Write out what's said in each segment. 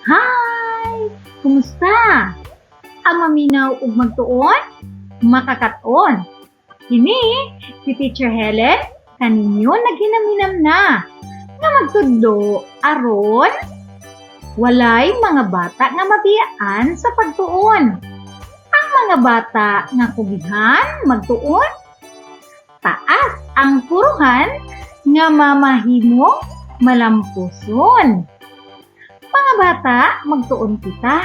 Hi! Kumusta? Ang maminaw ug magtuon, makakaton. Kini, si Teacher Helen, kaninyo naghinam-hinam na nga magtudlo aron walay mga bata nga mabiyaan sa pagtuon. Ang mga bata nga kugihan magtuon, taas ang puruhan nga mamahimong malampuson. Mga bata, magtuon kita.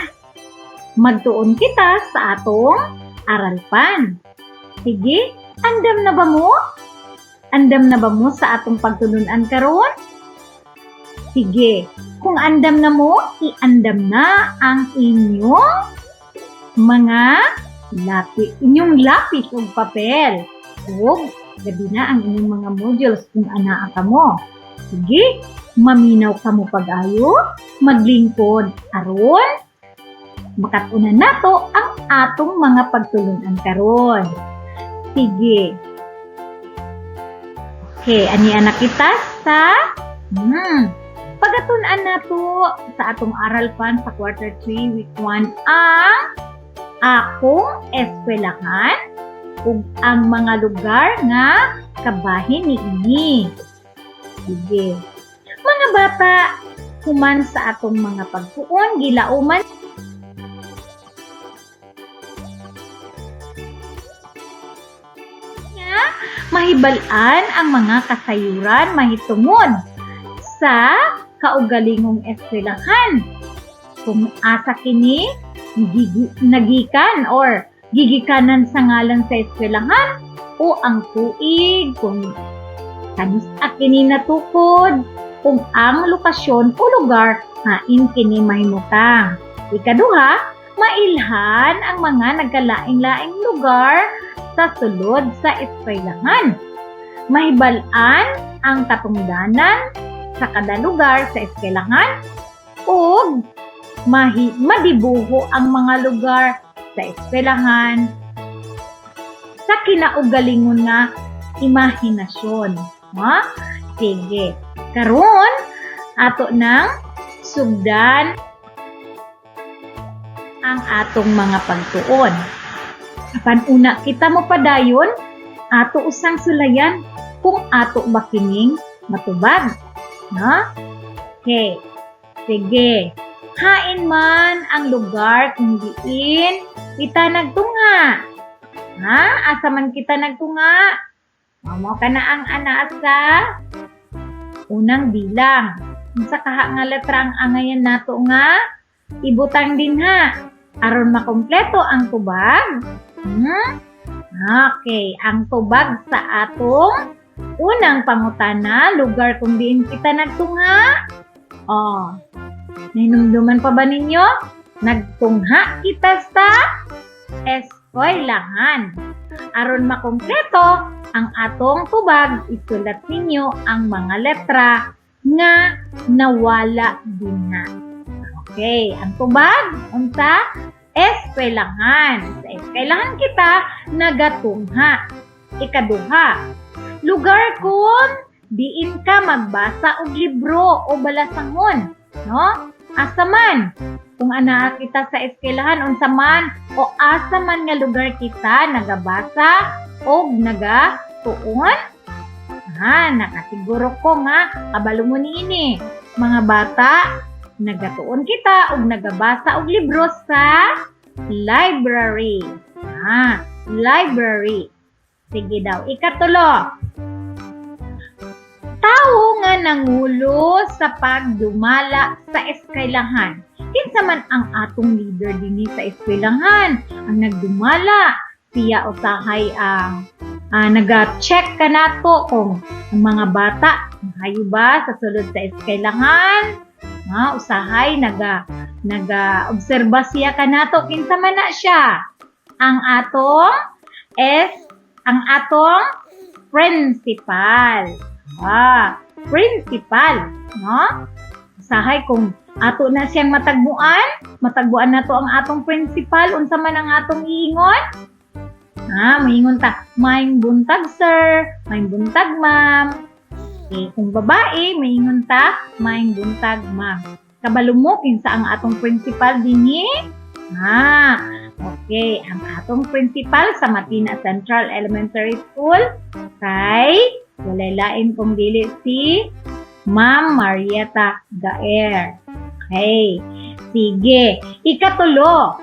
Magtuon kita sa atong aralpan. Sige, andam na ba mo? Andam na ba mo sa atong pagtulunan karon? Sige, kung andam na mo, iandam na ang inyong mga lapis, inyong lapis ug papel. Ug gabi na ang inyong mga modules kung anaa ka mo. Sige, maminaw ka mo pag-ayo, maglingkod aron makatunan nato ang atong mga pagtulunan karon. Sige. Okay, ani na kita sa pagatun-an nato sa atong aral pan sa quarter 3 week 1 ang akong eskwelahan ug ang mga lugar nga kabahin niini. Sige. Mga bata, human sa atong mga pagtuon, gilauman nga mahibal-an ang mga kasayuran mahitungod sa kaugalingong eskwelahan. Kung asa kini nagikan or gigikanan sa ngalan sa eskwelahan o ang tuig, kung kanus-a kini natukod, kung ang lokasyon o lugar hain kini mahimutang. Ikaduha, mailhan ang mga nagkalaing-laing lugar sa sulod sa eskwelahan. Mahibal-an ang katungdanan sa kada lugar sa eskwelahan ug madibuho ang mga lugar sa eskwelahan sa kinaugalingon nga imahinasyon. Ha? Sige. Karon ato nang sugdan ang atong mga pagtuon. Apan una kita mo padayon, ato usang sulayan kung ato ba kining matubag. No? Okay. Sige. Hain man ang lugar kung diin kita nagtunga. Ha? Asa man kita nagtunga? Mao ka na ang anaa sa unang bilang. Unsa kaha nga letra ang angayan nato nga ibutang din ha aron makumpleto ang tubag? Okay, ang tubag sa atong unang pangutana, lugar kung diin kita nagtunga. Oh, nahinumduman pa ba ninyo? Nagtungha kita sa eskwelahan. Aron makumpleto ang atong tubag, isulat ninyo ang mga letra nga nawala dinha. Okay, ang tubag unsa? Eskwelahan. Sa eskwelahan kita nagatungha. Ikaduha, lugar kung diin ka magbasa og libro o balasangon, no? Asa man? Kung anaa kita sa eskwelahan, unsa man o asa man nga lugar kita nagabasa og nagatuon? Ha, nakasiguro ko nga kabalo mo niini. Mga bata, nagatuon kita og nagabasa og libro sa library. Ha, library. Sige daw. Ikatulo. Tawo nga nangulo sa pagdumala sa eskwelahan. Kinsa man ang atong leader dinhi sa eskwelahan? Ang nagdumala, siya usahay ang naga-check kanato kung ang mga bata mahayo ba sa sulod sa eskwelahan. Ha, usahay naga obserba siya kanato. Kinsa man na siya? Ang atong principal. Ah, principal, no? Usahay kung ato na siyang matagbuan, matagbuan nato ang atong principal, unsa man ang atong iingon? Ah, moingon ta, "Maayong buntag, sir, maayong buntag, ma'am." Okay, kung babae, moingon ta, "Maayong buntag, ma'am." Kabalo mo kinsa ang atong principal dinhi? Ah, okay. Ang atong principal sa Matina Central Elementary School kay walay lain kung dili si Ma'am Marieta Gaer. Okay. Sige. Ikatulo.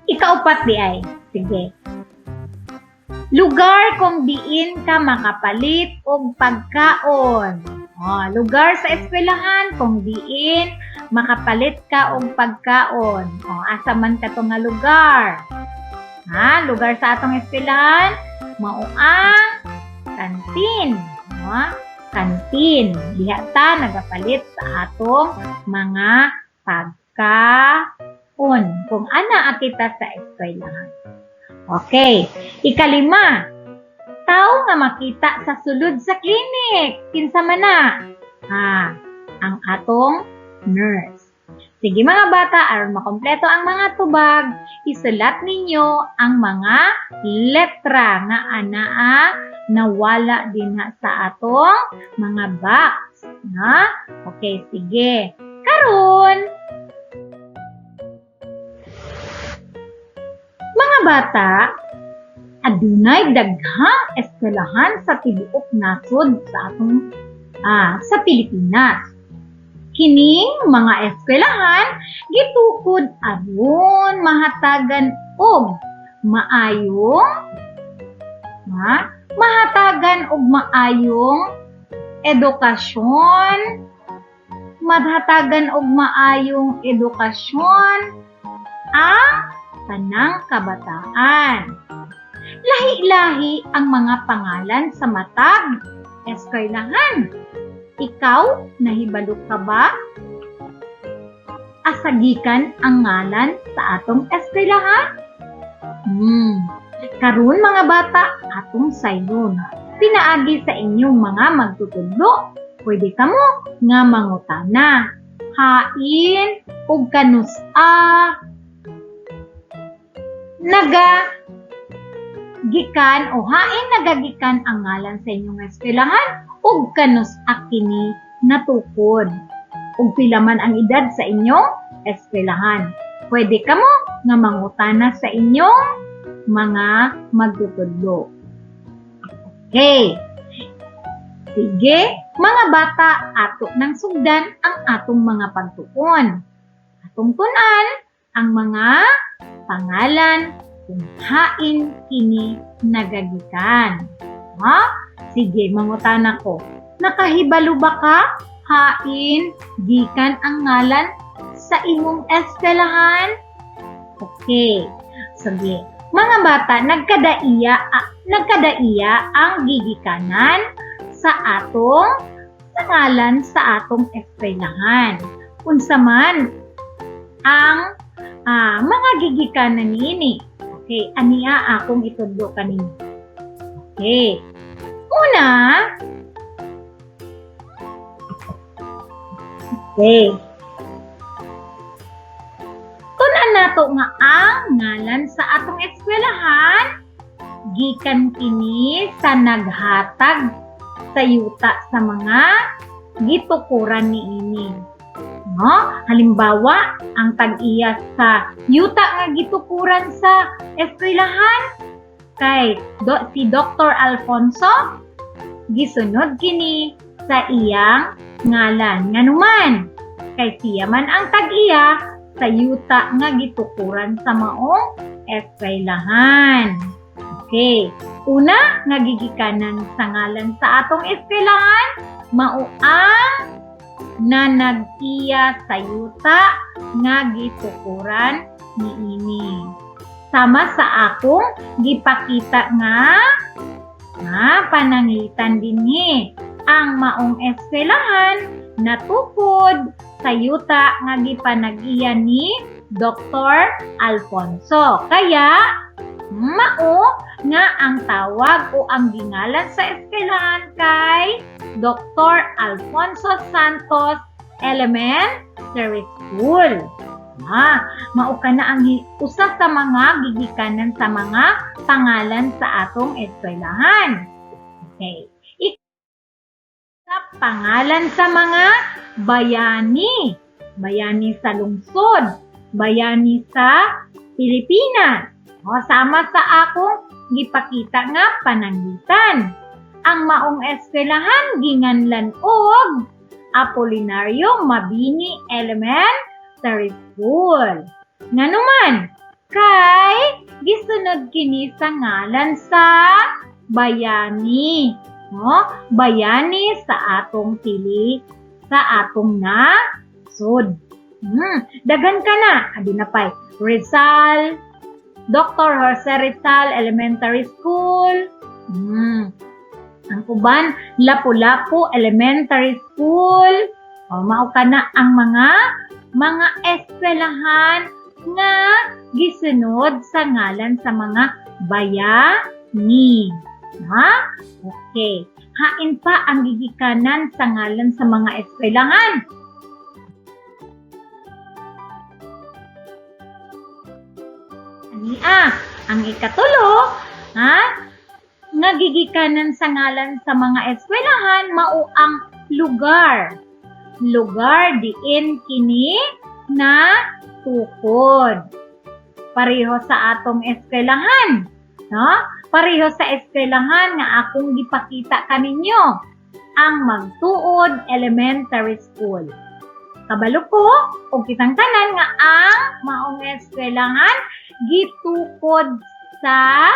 Ikaupat diay. Sige. Lugar kung diin ka makapalit og pagkaon. Oh, lugar sa eskwelahan kung diin makapalit ka og pagkaon. Oh, asa man ka to nga lugar? Ha, lugar sa atong eskwelahan mao ang kantin. Ha? Kantin. Diha ta nagapalit sa atong mga pagkaon kung ana kita sa eskwelahan. Okay. Ikalima, tao nga makita sa sulod sa clinic. Kinsa man na? Ha, ang atong nurse. Sige, mga bata, aron makompleto ang mga tubag, isulat ninyo ang mga letra nga anaa nawala dinha sa atong mga box. Ha? Okay, sige. Karon, mga bata, adunay daghang eskwelahan sa tibuok nasod sa atong sa Pilipinas. Kining mga eskwelahan gitukod aron mahatagan og maayong edukasyon, mahatagan og maayong edukasyon ang tanang kabataan. Lahi-lahi ang mga pangalan sa matag eskwelahan. Ikaw, nahibalo ka ba? Asa gikan ang ngalan sa atong eskwelahan? Karon, mga bata, atong sayon. Pinaagi sa inyong mga magtutudlo, pwede kamo nga mangutana. Hain ug kanus-a naga gikan o hain nagagikan ang ngalan sa inyong eskwelahan ug kanus-a kini natukod ug pila man ang edad sa inyong eskwelahan. Pwede kamo nga mangutana sa inyong mga magtutudlo. Okay. Sige, mga bata, ato nang sugdan ang atong mga pagtuon. Atong tun-an ang mga pangalan kung hain kini nagagikan. Ha? Sige, mangutana ko. Nakahibalo ba ka hain gikan ang ngalan sa imong eskwelahan? Okay. Sige. Mga bata, nagkadaiya ang gigikanan sa atong sa ngalan sa atong eskwelahan. Unsa man ang mga gigikanan niini? Okay, ania akong itudlo kaninyo. Okay. Una, okay. Tun-an nato nga ang ngalan sa atong eskwelahan gikan kini sa naghatag sa yuta sa mga gitukuran niini. No? Halimbawa, ang tag-iya sa yuta nga gitukuran sa eskwelahan kay si Dr. Alfonso, gisunod kini sa iyang ngalan. Nganuman, kay siya man ang tag-iya sa yuta nga gitukuran sa maong eskwelahan. Okay. Una nga gigikanan sa ngalan sa atong eskwelahan, mao ang nanag-iya sa yuta nga gitukuran niini. Sama sa akong gipakita nga pananglitan dinhi, ang maong eskwelahan natukod sa yuta nga gipanag-iya ni Dr. Alfonso. Kaya mao nga ang tawag o ang gingalan sa eskwelahan kay Dr. Alfonso Santos Elementary School. Mao kana ang usa sa mga gigikanan sa mga pangalan sa atong eskwelahan. Okay. Sa pangalan sa mga Bayani. Bayani sa lungsod, bayani sa Pilipinas. O, sama sa akong gipakita nga pananglitan. Ang maong eskwelahan ginganlan og Apolinario Mabini Elementary School. Nganuman, kay gisunod kini sa ngalan sa bayani. No? Bayani sa atong pili, sa atong nasod. Daghan ka na. Aduna pay Rizal, Dr. Jose Rizal Elementary School. Ang uban, Lapu-Lapu Elementary School. O, mao kana ang mga eskwelahan nga gisunod sa ngalan sa mga bayani. Ha? Okay. Hain pa ang gigikanan sa ngalan sa mga eskwelahan? Ania, ang ikatulo, ha? Nga gigikanan sa ngalan sa mga eskwelahan mao ang lugar. Lugar diin kini na tukod. Pareho sa atong eskwelahan, no? Pareho sa eskwelahan nga akong gipakita kaninyo, ang Magtuod Elementary School. Kabalo ko og kitang tanan nga ang maong eskwelahan gitukod sa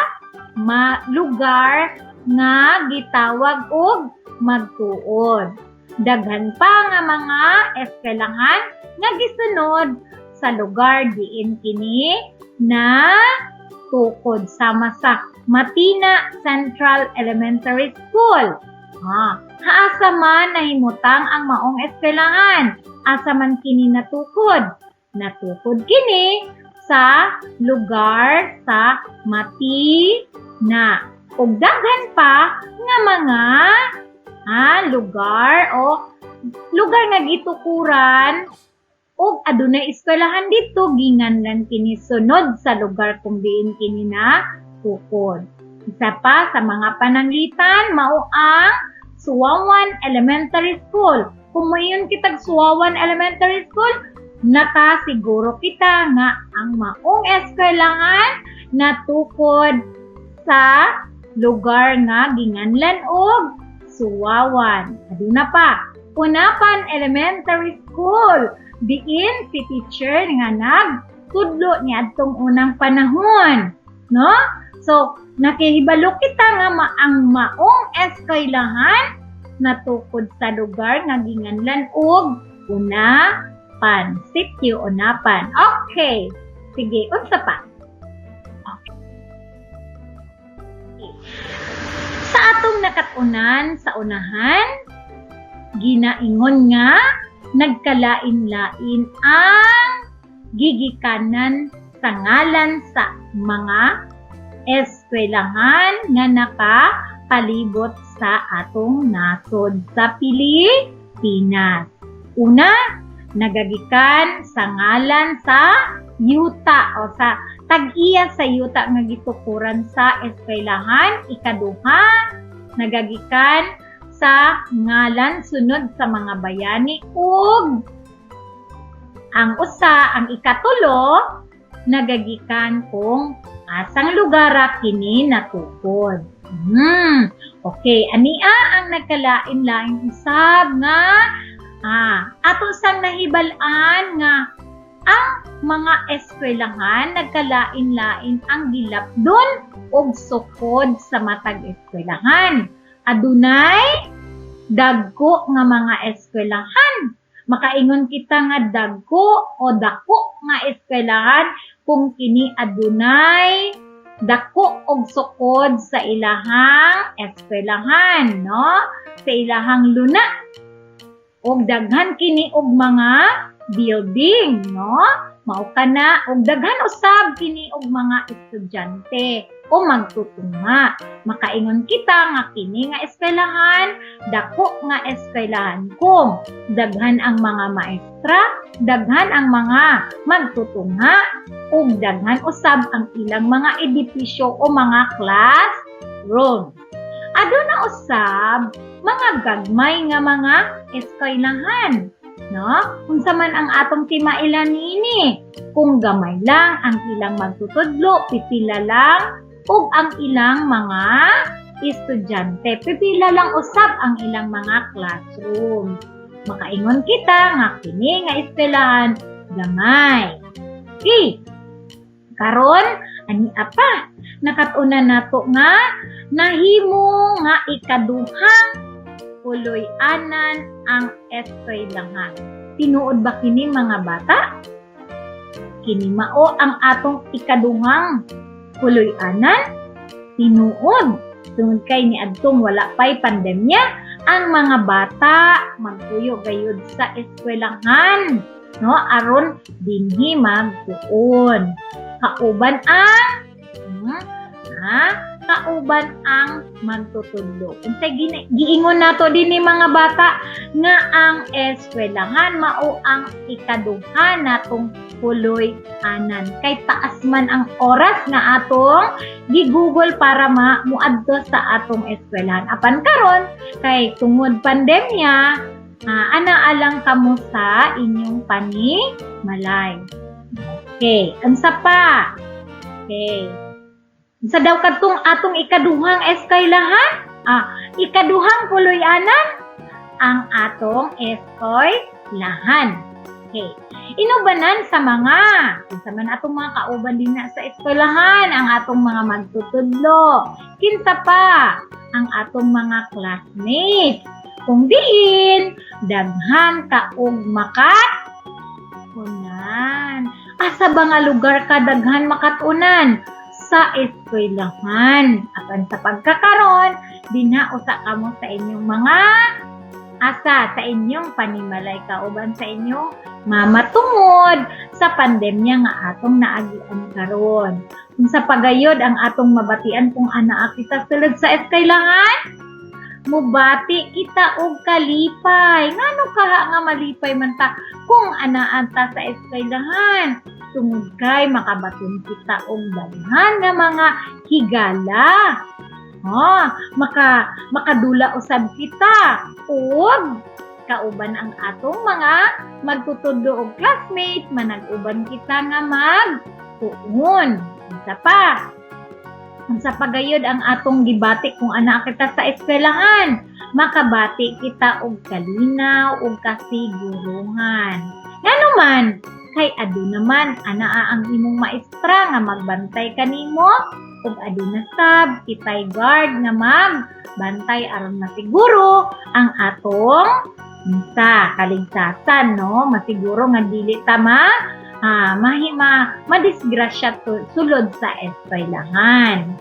lugar nga gitawag og Magtuod. Daghan pa nga mga eskwelahan nga gisunod sa lugar diin kini na tukod, sama sa Matina Central Elementary School. Haasa man nahimutang ang maong eskwelahan? Asa man kini natukod? Natukod kini sa lugar sa Matina. Ug daghan pa nga mga lugar o lugar nga gitukuran ug adunay eskwelahan didto, ginganlan kini sunod sa lugar kung diin kini na tukod. Isa pa sa mga pananglitan mao ang Suawan Elementary School. Kung moingon kitag Suawan Elementary School, nakasiguro kita nga ang maong eskwelahan natukod sa lugar nga ginganlan og Suawan. Aduna pa, Unapan Elementary School. Diin si teacher nga nagtudlo niadtong unang panahon, no? So, nakihibalo kita nga ang maong eskwelahan natukod sa lugar nga ginganlan og Unapan. Sitio Unapan. Okay. Sige, unsa pa? Okay. Sa atong nakat-unan sa unahan, ginaingon nga nagkalain-lain ang gigikanan sa ngalan sa mga eskwelahan nga nakapalibot sa atong nasod sa Pilipinas. Una, nagagikan sa ngalan sa yuta o sa tag-iya sa yuta nga gitukuran sa eskwelahan. Ikaduha, nagagikan sa ngalan sunod sa mga bayani, ug ang usa, ang ikatulo, nagagikan kung asang lugar kini natukod. Okay, ania ang nagkalain-lain usab nga ato sang nahibal-an nga ang mga eskwelahan nagkalain-lain ang gilapdon og sukod sa matag eskwelahan. Adunay dagko nga mga eskwelahan. Makaingon kita nga dagko o dako nga eskwelahan kung kini adunay dako og sukod sa ilahang eskwelahan, no? Sa ilahang luna. Og daghan kini og mga building, no? Mao kana og daghan usab kini og mga estudyante o magtutunga. Makaingon kita nga kini nga eskwelahan dako nga eskwelahan kung daghan ang mga maestra, daghan ang mga magtutunga, ug daghan usab ang ilang mga edipisyo o mga classroom. Aduna usab mga gagmay nga mga eskwelahan. No? Unsa man ang atong timailan niini? Kung gamay lang ang ilang magtutudlo, pipila lang ug ang ilang mga estudyante. Pipila lang usab ang ilang mga classroom. Makaingon kita nga kini nga eskwelahan gamay. Okay. Karon, ani apa? Nakat-unan nato nga nahimo nga ikaduhang puloy-anan ang eskwelahan. Tinuod ba kini, mga bata? Kini mao ang atong ikaduhang puloy-anan? Tinuod. Tungod kay niadtong wala pa'y pandemya, ang mga bata magpuyo gayud sa eskwelahan, no, aron dinhi magtuon kauban ang magtutudlo. Unsay giingon nato dinhi, mga bata, nga ang eskwelahan mao ang ikaduha natong puloy-anan kay taas man ang oras nga atong gigugol para ma muadto sa atong eskwelahan. Apan karon kay tungod pandemya, anaa lang kamo sa inyong panimalay. Okay, unsa pa? Okay. Unsa daw kadtong atong ikaduhang eskwelahan? Ikaduhang puloy-anan ang atong eskwelahan. Okay. Inubanan sa mga, kinsa man atong mga kauban dinha sa eskwelahan, ang atong mga magtutudlo. Kinsa pa? Ang atong mga classmates. Kung diin, daghan ka og makat-unan. Asa ba nga lugar ka daghan makat-unan? Sa eskwelahan. Apan sa pagkakaron, dinha usa kamo sa inyong mga asa sa inyong panimalay kauban sa inyong mama tungod sa pandemya nga atong naagian karon. Kung sa pagayod ang atong mabatian kung anaa kita sulod sa eskwelahan, mubati kita og kalipay. Ngano kaha nga malipay man ta kung anaa ta sa eskwelahan? Tungod kay makabaton kita og daghan nga mga higala. Oh, makadula usab kita ug kauban ang atong mga magtutudlo og classmates, manag-uban kita nga magtuon. Isa pa, unsa pagayod ang atong gibati kung anaa kita sa eskwelahan? Makabati kita og kalinaw ug kasiguruhan. Ngano man, kay aduna man anaa ang imong maestra nga magbantay kanimo ug aduna sab kitay guard nga magbantay aron masiguro ang atong unsa kaligtasan, no, masiguro nga dili ta ma mahima madisgrasya sulod sa eskwelahan.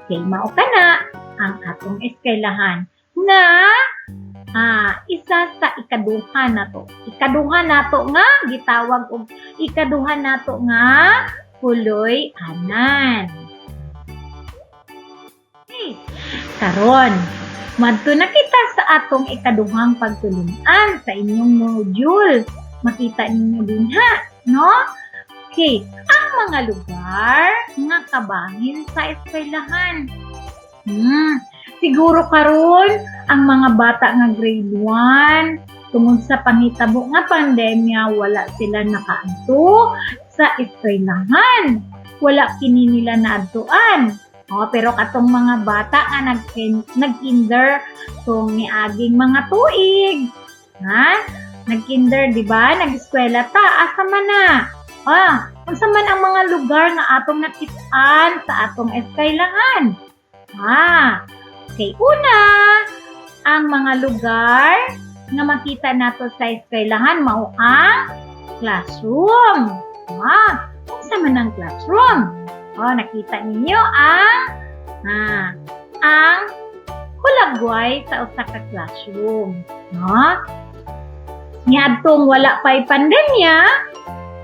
Okay, mao kana ang atong eskwelahan nga isa sa ikaduha nato nga gitawag og ikaduha nato nga puloy-anan. Okay. Karon, madto na kita sa atong ikaduhang pagtulun-an sa inyong module. Makita ninyo dinha, no? Okay, ang mga lugar nga kabangin sa eskwelahan. Siguro karon ang mga bata nga grade 1, tungod sa panghitabo nga pandemya, wala sila nakaadto sa eskwelahan. Wala kini nila naadtuan. Oh, pero katong mga bata nga nag-kinder tong niaging mga tuig. Ha? Nag-kinder, di ba? Nag-eskwela ta, asa man na? Unsa man ang mga lugar nga atong nakit-an sa atong eskwelahan? Okay, una, ang mga lugar nga makita nato sa eskwelahan mao ang classroom. Unsa man ang classroom? Oh, nakita ninyo ang hulagway sa usa ka classroom. No? Niadtong wala pa'y pandemya,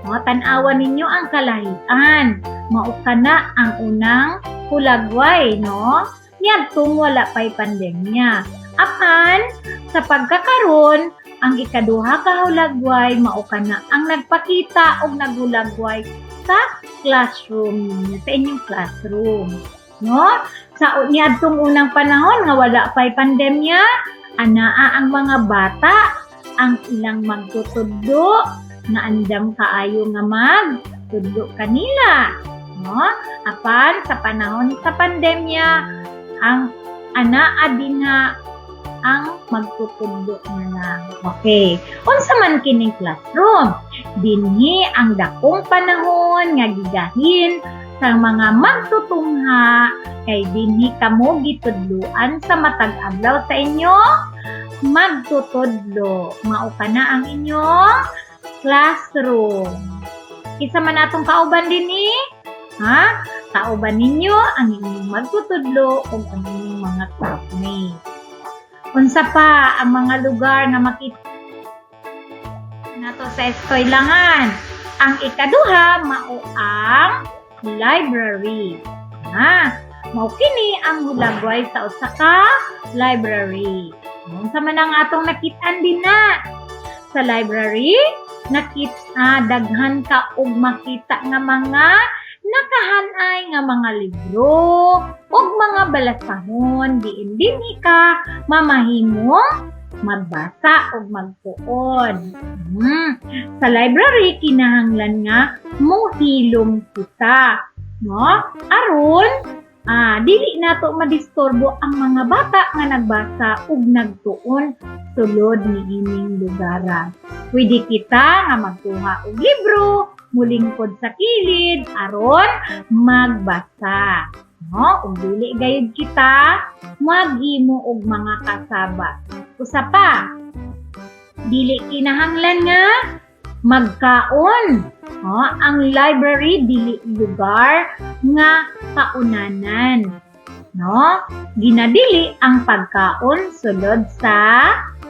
no, tan-awan ninyo ang kalahian. Mao kana ang unang hulagway, no? Niadtong wala pa'y pandemya. Apan sa pagkakaron, ang ikaduha ka hulagway mao kana ang nagpakita og naghulagway sa classroom ninyo, sa inyong classroom. No? Sa niadtong unang panahon nga wala pa'y pandemya, anaa ang mga bata Ang ilang magtutudlo nga andam kaayo nga magtudlo kanila. No? Apan sa panahon sa pandemya, ang anaa dinha ang magtutudlo na lang. Okay. Unsa man kining classroom? Dinhi ang dakong panahon nga gigahin sa mga magtutungha kay dinhi kamo gitudluan sa matag adlaw sa inyo magtutudlo. Mao kana ang inyong classroom. Kinsa man atong kauban dinhi? Ha? Kauban ninyo ang inyong magtutudlo ug ang inyong mga classmates. Unsa pa ang mga lugar nga makita nato sa eskwelahan? Ang ikaduha mao ang library. Ha? Mao kini ang hulagway sa usa ka library. Unsa man ang atong nakit-an dinha sa library? Nakita daghan ka og makita nga mga nakahanay nga mga libro ug mga balasahon diin dinhi ka mamahimong magbasa ug magtuon. Sa library, kinahanglan nga mohilom kita, no? Aron dili nato madisturbo ang mga bata nga nagbasa ug nagtuon sulod niining lugara. Pwede kita nga magkuha og libro, mulingkod sa kilid aron magbasa. No? Ug dili gayud kita maghimo og mga kasaba. Usa pa, dili kinahanglan nga magkaon. No? Ang library dili lugar nga kaunanan. No? Ginadili ang pagkaon sulod sa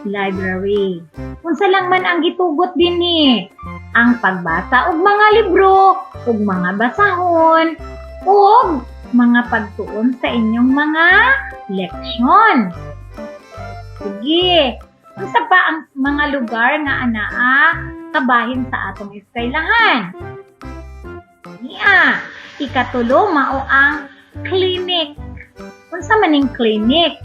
library. Unsa lang man ang gitugot dinhi? Ang pagbasa og mga libro, ug mga basahon, ug mga pagtuon sa inyong mga leksyon. Sige. Unsa pa ang mga lugar nga anaa kabahin sa atong eskwelahan? Niya, ikatulo mao ang clinic. Unsa man ning clinic?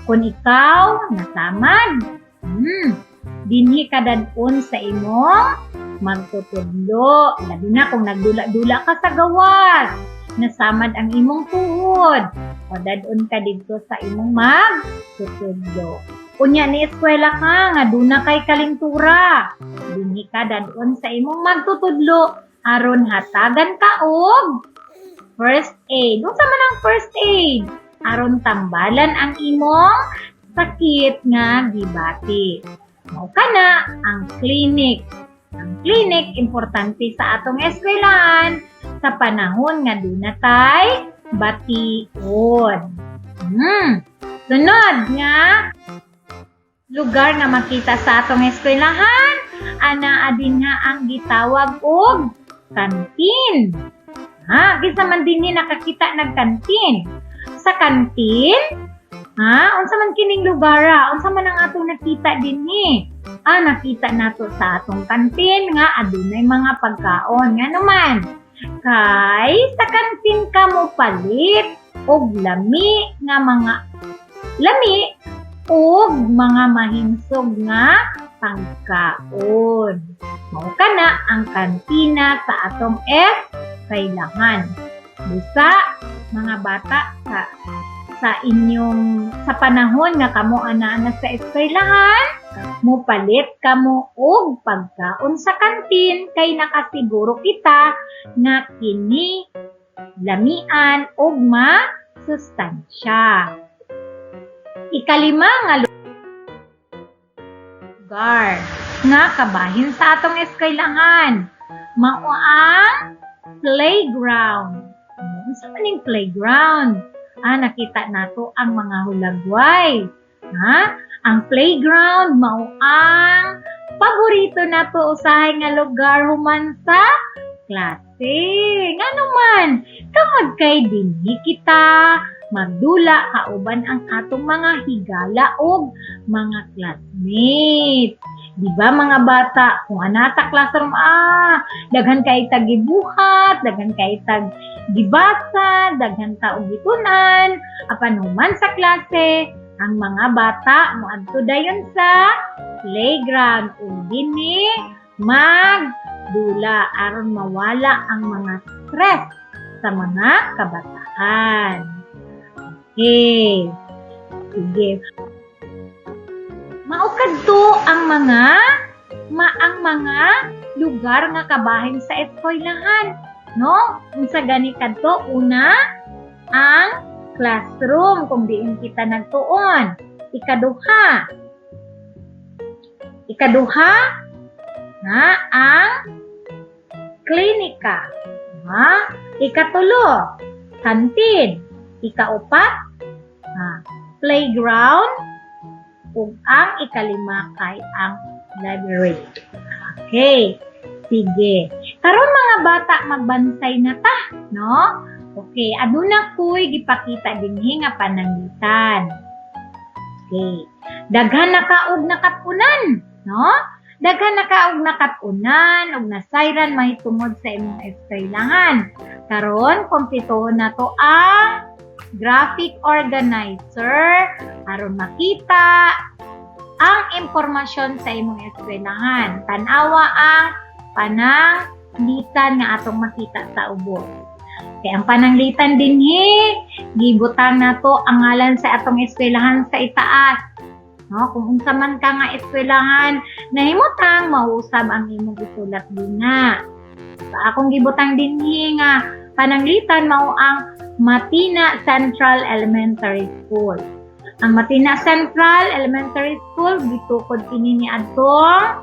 Kung ikaw nasamad, dinhi ka dad-on sa imong magtutudlo. Labi na kung nagdula-dula ka sa gawas, nasamad ang imong tuhod, o dad-on ka didto sa imong magtutudlo. Unya ni eskwela ka nga duna kay kalintura, dinhi ka dad-on sa imong magtutudlo aron hatagan ka og first aid. Unsa man ang first aid? Aron tambalan ang imong sakit nga gibati. Mao kana ang clinic. Ang clinic importante sa atong eskwelahan sa panahon nga duna tay bation. Sunod nga lugar nga makita sa atong eskwelahan, anaa dinha ang gitawag og kantin. Ha, kinsa man dinhi nakakita ng kantin? Sa kantin, ha, unsa man kining lugar ah? Unsa man ang atong nakita dinhi? Ah, nakita nato sa atong kantin nga adunay mga pagkaon. Ngano man? Kay sa kantin ka mo palit og lami nga mga lami ug mga mahinsog nga pagkaon. Mao kana ang kantina sa atong eskwelahan. Busa mga bata, sa inyong sa panahon nga kamo ana na sa eskwelahan, mupalit kamo og pagkaon sa kantin kay nakasiguro kita nga kini lamian ug masustansya. Ikalima nga lugar nga kabahin sa atong eskwelahan mao ang playground. Unsa man ning playground? Ah, nakita nato ang mga hulagway. Ha? Ang playground mao ang paborito nato usahay nga lugar human sa klase. Ngano man, tungod kay dinhi kita magdula kauban ang atong mga higala og mga classmates. Di ba, mga bata, kung ana sa classroom, daghan kay tag gibuhat, daghan kay tag gibasa, daghan ta og gitun-an, apan human sa klase, Ang mga bata moadto dayon sa playground ug dinhi magdula aron mawala ang mga stress sa mga kabataan. Okay. Sige. Mao kadto ang mga lugar nga kabahin sa eskwelahan, no? Unsa gani kadto? Una, ang classroom kung diin kita nagtuon. Ikaduha nga ang klinika. Ha? Ikatulo, canteen. Ikaupat, ha, playground. Ug ang ikalima kay ang library. Okay. Sige. Karon, mga bata, magbansay na ta, no? Okay, aduna ko'y gipakita dinhi nga pananglitan. Okay. Daghan na ka og nakat-unan, no? Daghan na ka og nakat-unan ug nasayran mahitungod sa imong eskwelahan. Karon, kumpletuhon nato ang graphic organizer aron makita ang impormasyon sa imong eskwelahan. Tan-awa ang pananglitan nga atong makita sa ubos. Kay ang pananglitan dinhi, gibutang nato ang ngalan sa atong eskwelahan sa itaas. No, kung unsa man ka nga eskwelahan nahimutang, mausab ang imong isulat dinha. Sa akong gibutang dinhi nga pananglitan mao ang Matina Central Elementary School. Ang Matina Central Elementary School gitukod kini ni adtong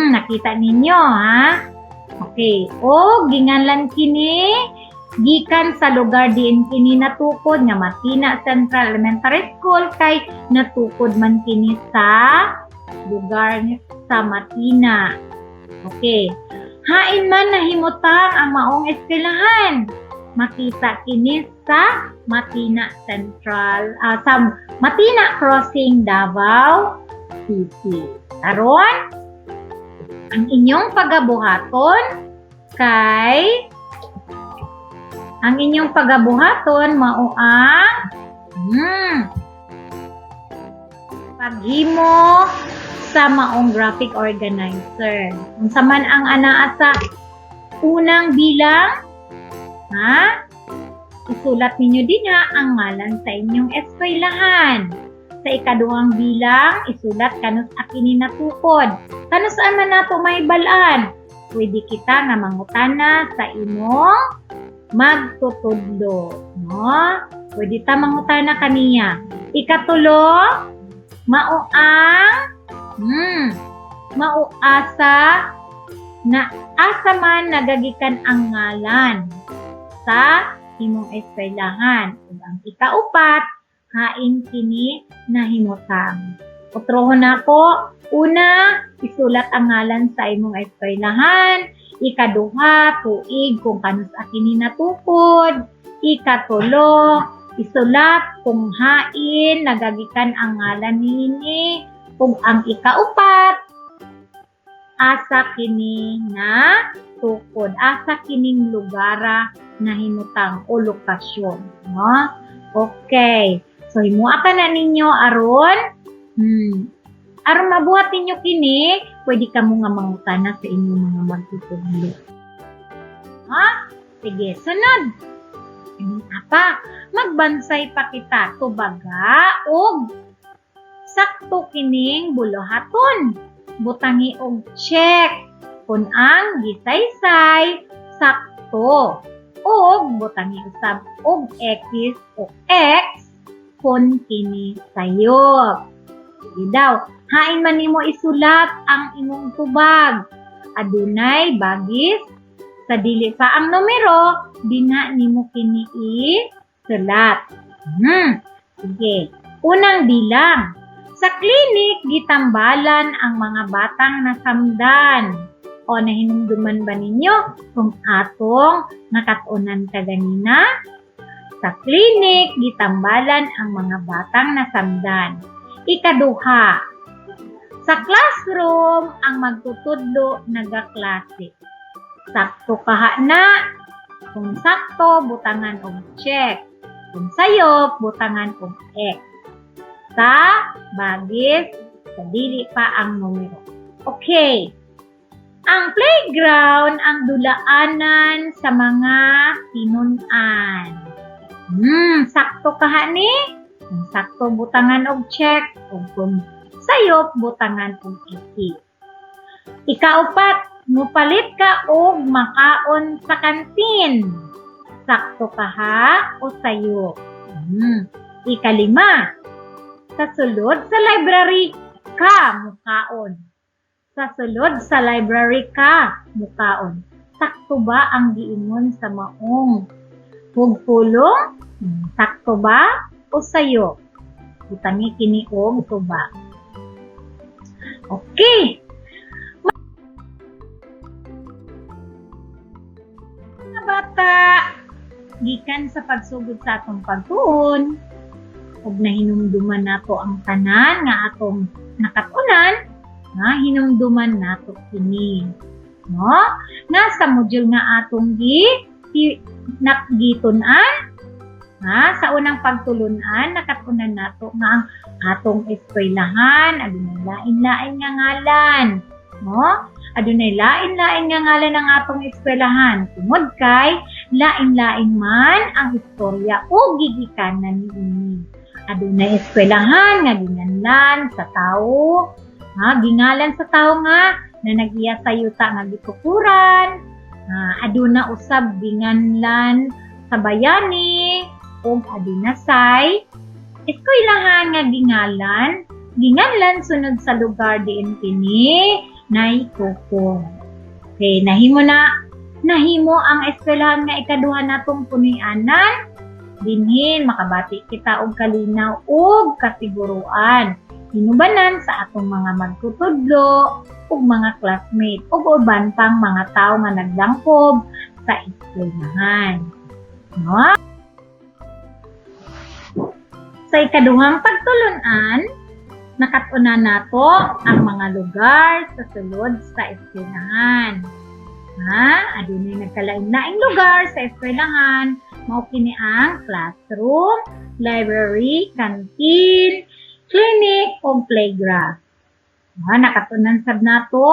nakita ninyo, ha? Okay. O ginganlan kini gikan sa lugar diin kini natukod nga Matina Central Elementary School kay natukod man kini sa lugar sa Matina. Okay. Hain man nahimutang ang maong eskwelahan? Makita kini sa Matina Central, sa Matina Crossing, Davao City. Karon, ang inyong pagabuhaton kay ang inyong pagabuhaton mao ang paghimo sa maong graphic organizer. Unsa man ang anaa sa unang bilang, ha? Isulat ninyo dinha ang ngalan sa inyong eskwelahan. Sa ikaduhang bilang, isulat kanus-a kini natukod. Kanus-a man nato mahibal-an? Pwede kita nga mangutana sa imong magtutudlo, no? Pwede ta mangutana kaniya. Ikatulo, mao asa na asa man nagagikan ang ngalan sa imong eskwelahan. Ug ang ikaupat, hain kini nahimutang? Utrohon nako. Una, isulat ang ngalan sa imong eskwelahan. Ikaduha, tuig kung kanus-a kini natukod. Ikatulo, isulat kung hain nagagikan ang ngalan niini. Ug ang ikaupat, asa kini na tukod, asa kining lugara nahimutang o lokasyon, no? Okay. So himoa ka na ninyo aron mabuhat ninyo kini, pwede kamo nga mangutana sa inyong mga magtutudlo. Ha? Sige, sunod. Ini apa? Magbansay pa kita tubaga og sakto kining buluhaton. Butangi og check kung ang gisaysay sakto ug butangi usab og X o X kung kini sayop. Sige daw, hain man nimo isulat ang imong tubag? Adunay bagis sa dili pa ang numero, dinha nimo kini isulat. Sige. Unang bilang. Sa klinik, gitambalan ang mga batang nasamdan. O nahinumduman ba ninyo kung atong nakat-unan kaganina? Sa klinik, gitambalan ang mga batang nasamdan. Ikaduha, sa classroom, ang magtutudlo nagaklase. Sakto kaha na? Kung sakto, butangan og check. Kung sayop, butangan og X. Sa bagis, sa dili pa ang numero. Okay. Ang playground ang dulaanan sa mga tinun-an. Sakto kaha ni? Kung sakto, butangan og check, ug kung sayop, butangan og iki. Ikaupat, mupalit ka og makaon sa kantin. Sakto kaha o sayop? Ikalima, sa sulod sa library ka mukaon. Sa sulod sa library ka mukaon. Sakto ba ang giingon sa maong pugpulong? Sakto ba o sayop? Butangi kini og tubag. Okay. Mga bata, gikan sa pagsugod sa atong pagtuon, ug nahinumduman nato ang tanan nga atong nakat-unan, nga hinumduman nato kini. No? Nga sa module nga atong gitun-an, ha, sa unang pagtulunan, nakat-unan nato nga ang atong eskwelahan adunay lain-lain nga ngalan, no? Adunay lain-lain nga ngalan ang atong eskwelahan tungod kay lain-lain man ang istorya o gigikanan niini. Adunay eskwelahan nga ginganlan sa tawo, ha, gingalan sa tawo nga na nag-iya sa yuta nga gitukuran, ha, aduna usab ginganlan sa bayani, ug aduna say eskwelahan nga ginganlan sunod sa lugar diin kini naitukod. Okay, nahimo ang eskwelahan nga ikaduha natong punuy-anan. Dinhin makabati kita og kalinaw ug kasiguruan hinubanan sa atong mga magtutudlo ug mga classmate ug uban pang mga tawo nga nagdangkob sa eskwelahan. No? Sa ikaduhang pagtulunan, nakat-unan nato ang mga lugar sa sulod sa eskwelahan. Ha? Adunay nagkalain-laing lugar sa eskwelahan. Mao kini ang classroom, library, canteen, clinic, o playground. Ha, nakatunan sab nato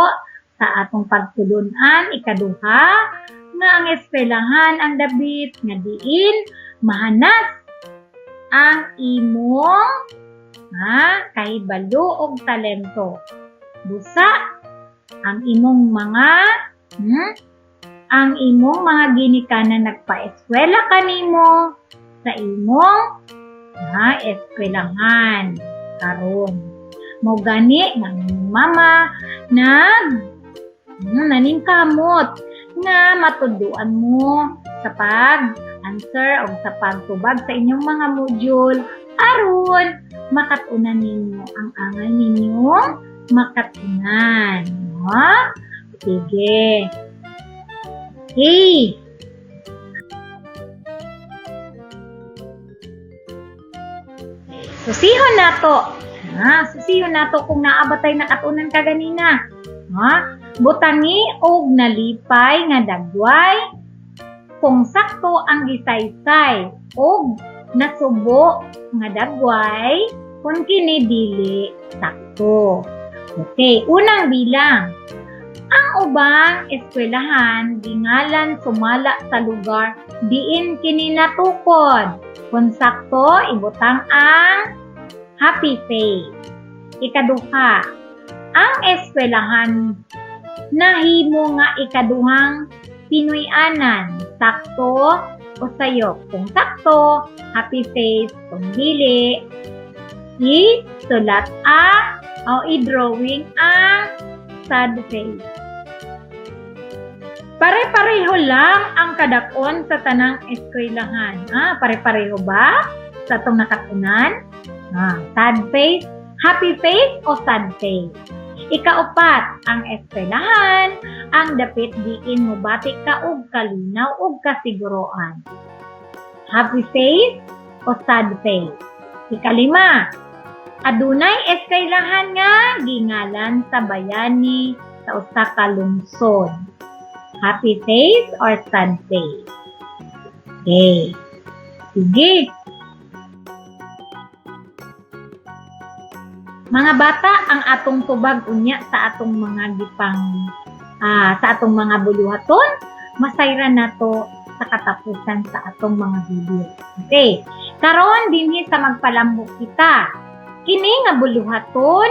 sa atong pagtulunan ikaduha nga ang eskwelahan ang dapit nga diin mahanas ang imong, ha, kahibalo og talento. Busa ang imong mga ginikanan nagpaeskwela kanimo sa imong, ha, eskwelahan karon. Mao gani nga ang imong mama naningkamot nga matudloan mo sa pag-answer o sa pagtubag sa inyong mga module aron makat-unan ninyo ang angay ninyong makat-unan. No? Sige. Okay. Susihon nato. Ha, susihon nato kung naa ba tay nakatunan kaganina. Ha? Butangi og nalipay nga dagway kung sakto ang gisaysay og nasubo nga dagway kung kini dili sakto. Okay, unang bilang. Ang ubang eskwelahan gingalan sumala sa lugar diin kini natukod. Kung sakto, ibutang ang happy face. Ikaduha, ang eskwelahan nahimo nga ikaduhang Pinoy-anan. Sakto o sayop? Kung sakto, happy face. Kung dili, isulat ang o i-drawing ang sad face. Pare-pareho lang ang kadakon sa tanang eskwelahan. Ah, pare-pareho ba sa atong nakatunan? Ah, sad face, happy face o sad face? Ikaupat, ang eskwelahan ang dapit diin mobati ka og kalinaw ug kasiguroan. Happy face o sad face? Ikalima, adunay eskwelahan nga gingalan sa bayani sa usa ka lungsod. Happy face or sad face? Okay. Sige. Mga bata, ang atong tubag unya sa atong mga gipang sa atong mga buluhaton, masayran nato sa katapusan sa atong mga video. Okay. Karon dinhi sa magpalambok kita. Kini nga buluhaton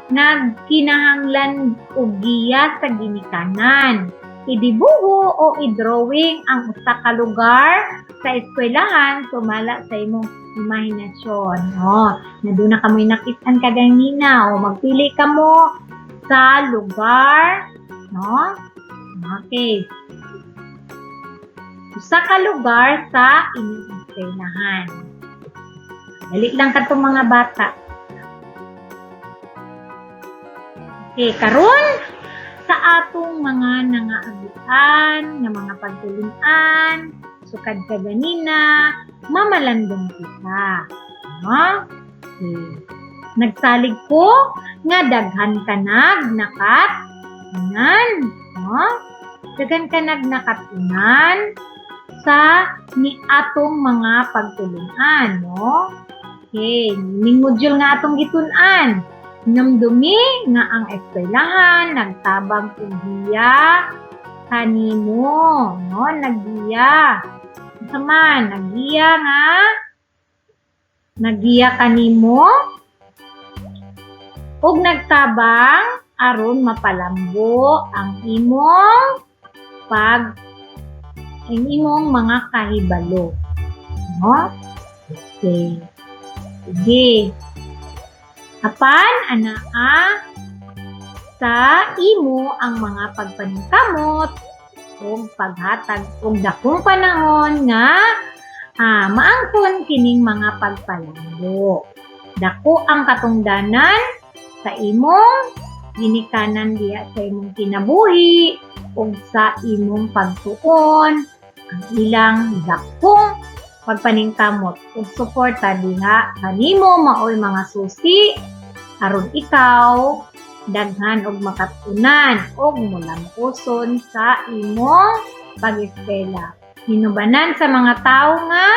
nagkinahanglan og giya sa ginikanan. Idibuho o i-drawing ang usa ka lugar sa eskwelahan sumala sa imong imahinasyon. No, na duna kamoy nakit-an kaganina o magpili kamo sa lugar, no? Okay. Usa ka lugar sa inyong eskwelahan. Dali lang kadtong mga bata. Okay, karon sa atong mga nangaagian, nga mga pagtulun-an, sukad kaganina, mamalandong kita. No? Okay. Nagsalig ko nga daghan ka nag nakat-unan. No? Daghan ka nag nakat-unan sa ni atong mga pagtulun-an, no? Okay, ning module nga atong gitun-an. Namdumi nga ang eskwelahan nagtabang og giya kanimo, no? Naggiya. Unsa man, naggiya nga naggiya kanimo ug nagtabang aron mapalambo ang imong mga kahibalo. No? Okay. Sige. Apan anaa sa imo ang mga pagpaningkamot ug paghatag og dakong panahon nga maangkon kining mga pagpalambo. Dako ang katungdanan sa imong ginikanan diha sa imong kinabuhi ug sa imong pagtuon ang ilang dakong pagpaningkamot ug suporta diha kanimo maoy mga susi aron ikaw daghan og makatunan og mulampuson sa imong pag-eskwela. Hinubanan sa mga tawo nga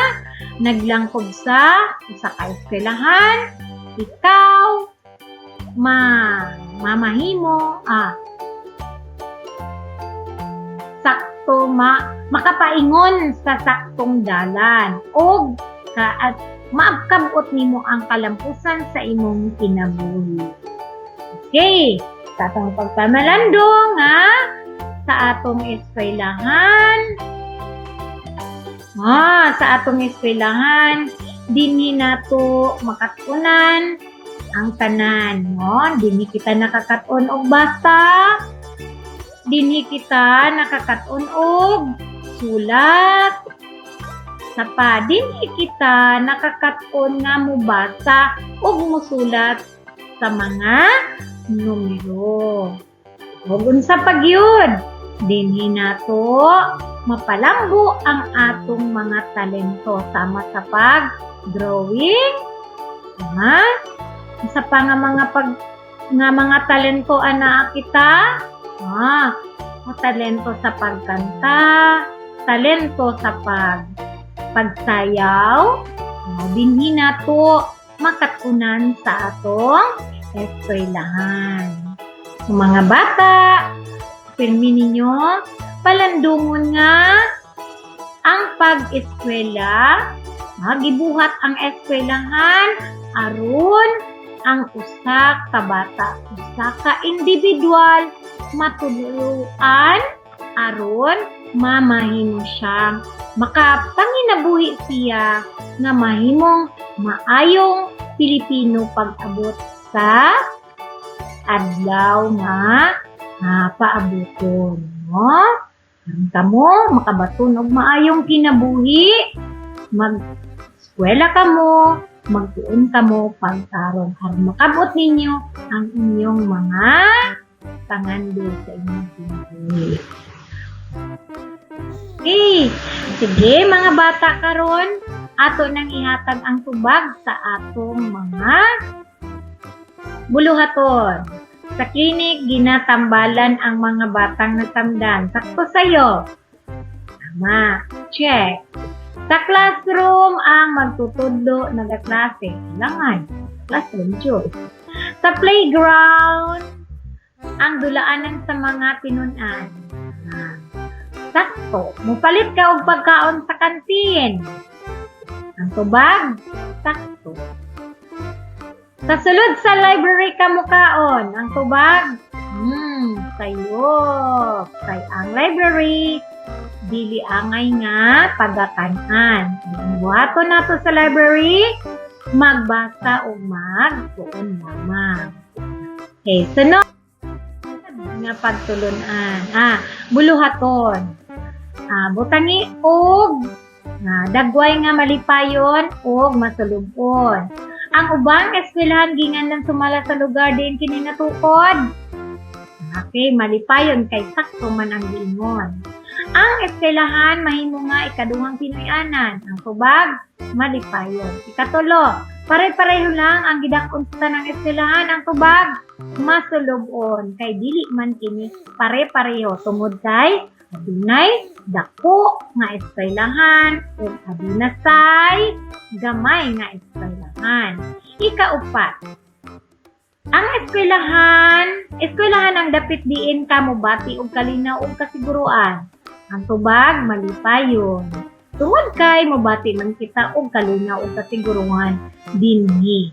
naglangkob sa usa ka eskwelahan, ikaw ma mamahimo sakto makapaingon sa saktong dalan og ka at maabkabot nimo ang kalampusan sa imong kinabuhi. Okay, sa atong pagpamalandong sa atong eskwelahan, sa atong eskwelahan, dinhi nato makatunan ang tanan, no? Dinhi kita nakakaton og basa, dinhi kita nakakaton og sulat, sa pa dinhi kita nakakaton nga mobasa ug musulat sa mga numero. Ug unsa pa gyud, dinhi nato mapalambo ang atong mga talento sama sa pag-drawing, ha? Unsa pa nga mga pag nga mga talento ana kita? Talento sa pagkanta, talento sa pagsayaw, dinhi nato makatunan sa atong eskwelahan. So, mga bata, pirmi ninyo palandungon nga ang pag-eskwela, gibuhat ang eskwelahan aron ang usa ka bata, usa ka individual matuluan aron mamahimo siyang makapanginabuhi siya nga mahimong maayong Pilipino pag-abot sa adlaw nga paabuton, no? Aron kamo makabaton og maayong kinabuhi, mag-eskwela kamo, magtuon kamo pagtarong aron makabot ninyo ang inyong mga pangando sa inyong kinabuhi. Okay, sige mga bata, karon ato nang ihatag ang tubag sa atong mga buluhaton. Sa clinic, ginatambalan ang mga batang nasamdan. Sakto sayo. Tama. Check. Sa classroom, ang magtutudlo nagaklase. Kailangan. Classroom jud. Sa playground, ang dulaanan sa mga tinun-an. Ah, sakto. Mupalit ka og pagkaon sa kantin. Ang tubag, sakto. Sa sulod sa library ka mukaon. Ang tubag, sayop. Kay ang library, dili angay nga pagakanan. Ang buhaton nato sa library, magbasa o magtuon lamang. Okay, sunod nga pagtulunan. Ah, buluhaton. Ah, butangi og dagway nga malipayon og masulubon. Ang ubang eskwelahan ginganlan sumala sa lugar diin kini natukod. Okay, malipayon kay sakto man ang giingon. Ang eskwelahan mahimo nga ikaduhang Pinoy-anan. Ang tubag, malipayon. Ikatulo, pare-pareho lang ang gidakon sa tanang eskwelahan. Ang tubag, masulubon. Kay dili man kini pare-pareho tungod kay adunay dako nga eskwelahan ug aduna say gamay nga eskwelahan. Ikaupat, ang eskwelahan ang dapit diin ka mobati og kalinaw ug kasiguruan. Ang tubag, malipayon. Tungod kay mobati man kita og kalinaw ug kasiguruan dinhi.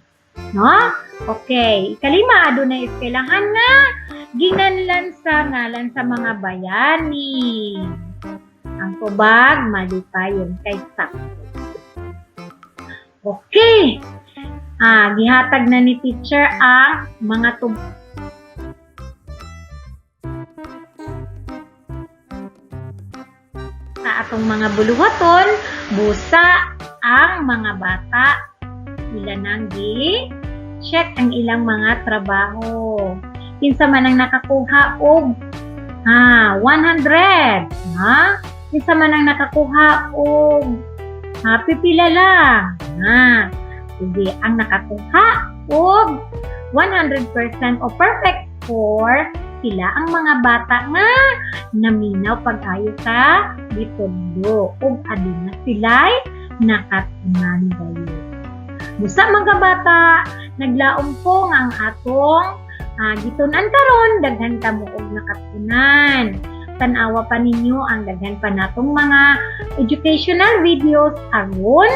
No? Okay, ikalima, adunay eskwelahan nga ginganlan sa ngalan sa mga bayani. Ang tubag, malipayon kay sakto. Okay. Ah, gihatag na ni teacher ang mga tubag sa atong mga buluhaton, busa ang mga bata ila nang gi check ang ilang mga trabaho. Kinsa man ang nakakuha og 100, ha? Kinsa man ang nakakuha og pipila lang. Ha? Sige, ang nakakuha og 100% o perfect score, sila ang mga bata nga naminaw pag-ayo sa gitudlo ug aduna sila'y nakatunan dayon. Busa, mga bata, naglaom ko nga ang atong gitun-an karon daghan kamo og nakatunan. Tan-awa pa ninyo ang daghan pa natong mga educational videos aron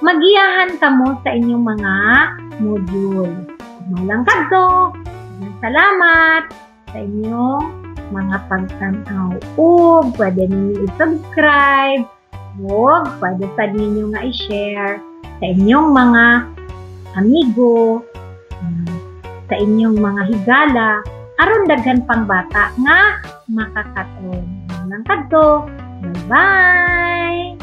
magiyahan kamo sa inyong mga module. Mao lang kadto. Salamat sa inyong mga pagtan-aw. Ug pwede ninyo i-subscribe ug pwede sad ninyo nga i-share sa inyong mga amigo, sa inyong mga higala, aron daghan pang bata nga makakaton. Mao lang kadto. Bye-bye!